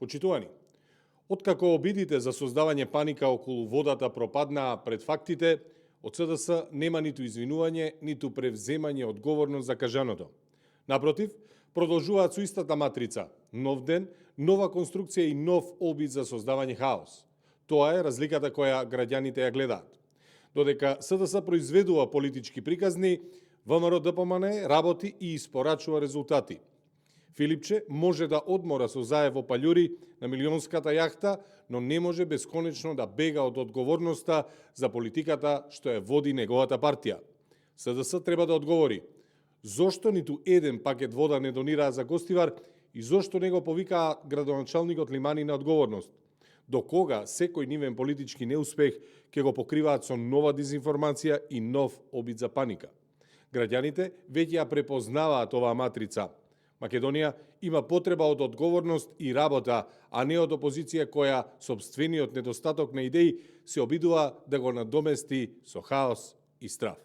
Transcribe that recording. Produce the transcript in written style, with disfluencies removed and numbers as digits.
Почитувани, откако обидите за создавање паника околу водата пропаднаа пред фактите, од СДС нема ниту извинување, ниту превземање одговорност за кажаното. Напротив, продолжуваат со истата матрица: нов ден, нова конструкција и нов обид за создавање хаос. Тоа е разликата која граѓаните ја гледаат. Додека СДС произведува политички приказни, ВМРО-ДПМН работи и испорачува резултати. Филипче може да одмора со заев во паљури на милионската јахта, но не може бесконечно да бега од одговорноста за политиката што ја води неговата партија. СДС треба да одговори зошто ниту еден пакет вода не донираа за Гостивар и зошто не го повикаа градоначалникот Лимани на одговорност. До кога секој нивен политички неуспех ќе го покриваат со нова дезинформација и нов обид за паника. Граѓаните веќе ја препознаваат оваа матрица. Македонија има потреба од одговорност и работа, а не од опозиција која сопствениот недостаток на идеи се обидува да го надомести со хаос и страв.